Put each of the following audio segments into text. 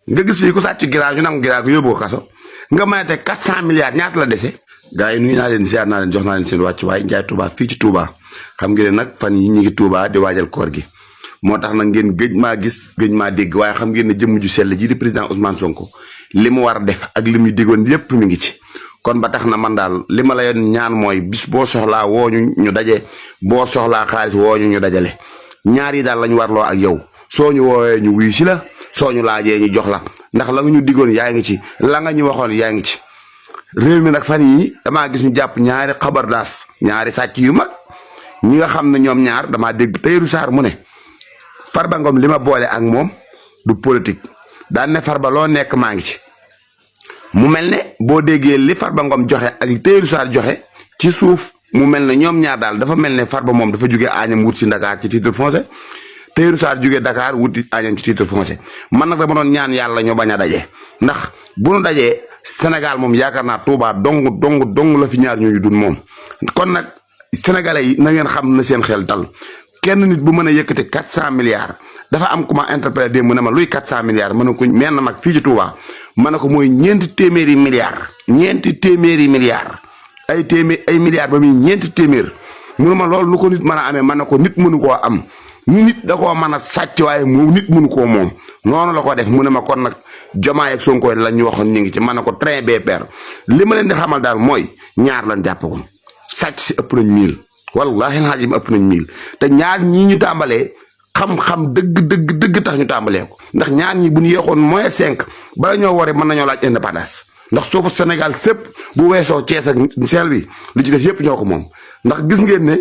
nga gis fii ku sàcc giraar ñu nangu giraar ko yóbbu ko kaso nga mën a teg 400 milliards ñaata la dese. gars yi nuyu naa leen ziar naa leen jox naa leen seen wàccuwaay Ndiaye Touba fii ci Touba xam ngeen ne nag fan yi ñu ngi Touba di waajal koor gi moo tax nag ngeen gëj maa gis gëj maa dégg waaye xam ngeen ne jëmm ju sell ji di président Ousmane Sonko li mu war a def ak li mu diggoon lépp mi ngi ci. kon ba tax na man daal li ma la ñaan mooy bis boo soxlaa wooñu ñu daje boo soxlaa xaalis wooñu ñu dajale ñaar yi daal lañu warloo ak yow soo ñu woowee ñu wuyu si la soo ñu laajee ñu jox la ndax la nga ñu diggoon yaa ngi ci la nga ñu waxoon yaa ngi ci. réew mi nag fan yi damaa gis ñu jàpp ñaari xabardaas ñaari sàcc yu mag ñi nga xam ne ñoom ñaar damaa dégg Tahirou Sarr mu ne Farba Ngom li ma boole ak moom du politique daan ne Farba loo nekk maa ngi ci. mu mel ne boo déggee li Farba Ngom joxe ak li Tahirou Sarr joxe ci suuf mu mel ne ñoom ñaar daal dafa mel ne Farba moom dafa jóge Agnam wut si Dakar ci titre foncier Tahirou Sarr jóge Dakar wuti Agnam ci titre foncier man nag dama doon ñaan yàlla ñu bañ a daje ndax bu nu dajee Sénégal moom yaakaar naa Touba dong la fi ñaar ñooñu dun moom kon nag sénégalais yi na ngeen xam na seen xel dal kenn nit bu mën a yëkkati 400 milliards dafa am ku ma interpellé démb mu ne ma luy 400 milliards mën na ko mel na mag fii ci Touba mën na ko mooy ñeenti téeméeri milliards ay milliards ba muy ñeenti téeméer mënu ma loolu nu ko nit mën a amee mën na ko nit mënu koo am nit da koo mën a sàcc waaye moom nit mënu koo moom noonu la ko def mu ne ma kon nag Diomaye ak Sonko la ñu waxoon ñu ngi ci mën na ko très bien père li ma leen di xamal daal mooy ñaar lañ jàppagoon sàcc si ëpp nañ 1000 wallahi alazim ëpp nañ 1000 te ñaar ñii ñu tàmbalee xam-xam dëgg tax ñu tàmbalee ko ndax ñaar ñi bu ñu yeexoon moins 5 bala ñoo waree mën nañoo laaj indépendance ndax suufu Sénégal sépp bu weesoo Thiès ak seel bi li ci des yëpp ñoo ko moom ndax gis ngeen ne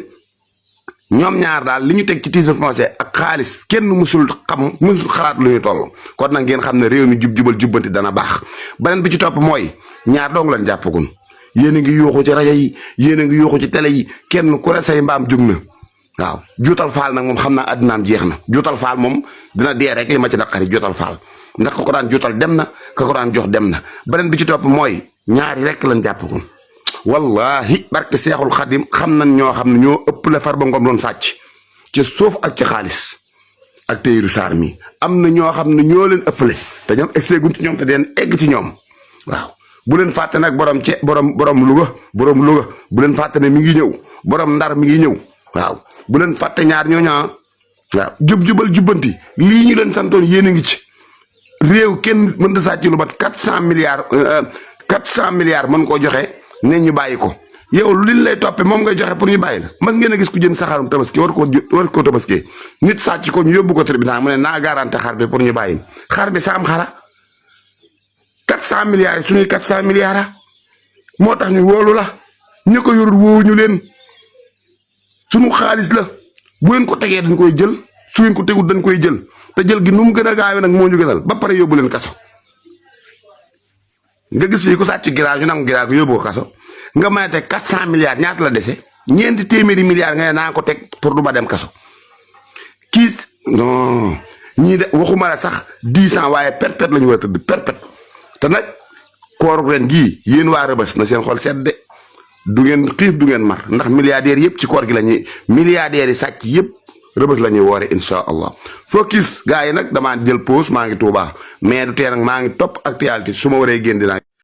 ñoom ñaar daal li ñu teg ci titre foncier ak xaalis kenn musul xalaat lu ñu toll kon nag ngeen xam ne réew mi jubal jubbanti dana baax beneen bi ci topp mooy ñaar dong lañ jàppagun yéen a ngi yuuxu ci rajo yi yéen a ngi yuuxu ci télé yi kenn ku ne say mbaam jug na waaw juutal faal nag moom xam naa addinaam jeex na juutal faal moom dina dee rek li ma ci naqari juutal faal ndax ka ko daan juutal dem na ka ko daan jox dem na beneen bi ci topp mooy ñaari rek lañ jàppagun wallahi barke Seexul Xadim xam nañ ñoo xam ne ñoo ëpp la Farba Ngom doon sàcc ci suuf ak ci xaalis ak Tahirou Sarr mi am na ñoo xam ne ñoo leen ëppale te ñoom egseeguñ ci ñoom te den egg ci ñoom waaw bu leen fàtte nag borom Louga bu leen fàtte ne mi ngi ñëw borom Ndar mi ngi ñëw waaw bu leen fàtte ñaar ñooñaa waaw jubal jubbanti lii ñu leen santoon yéen a ngi ci réew kenn mën da sàcc lu mat 400 milliards mën koo joxe ne ñu bàyyi ko yow liñ lay toppee moom ngay joxe pour ñu bàyyi la mas ngeen a gis ku jënd saxarum tabaski war koo tabaski nit sàcc ko ñu yóbbu ko tribunal mu ne naa garanté xar bi pour ñu bàyyi xar bi saam xara 400 milliards yi suñuy 400 milliards moo tax ñu wóolu la ñu ko yorul woowu ñu leen suñu xaalis la bu ngeen ko tegee dañ koy jël su ngeen ko tegul dañ koy jël te jël gi nu mu gën a gaawee nag moo ñu gënal ba pare yóbbu leen kaso nga gis fii ku sàcc giraar ñu nangu giraar ko yóbbu ko kaso nga mën a teg 400 milliards ñaata la dese ñeenti téeméeri milliards nga ne naa ko teg pour du ma dem kaso kii non ñii de waxuma la sax 10 ans waaye perpète la ñu war a tëdd perpète te nag kooru ren gii yéen waa Rëbës na seen xol sedd de du ngeen xiif du ngeen mar ndax milliardaires yëpp ci koor gi la ñuy milliardaires yi sàcc yëpp Rëbës la ñuy woore incha allah focus gars yi nag damaa jël pause maa ngi Tuubaa mais du tee nag maa ngi topp actualité su ma waree génn dinaa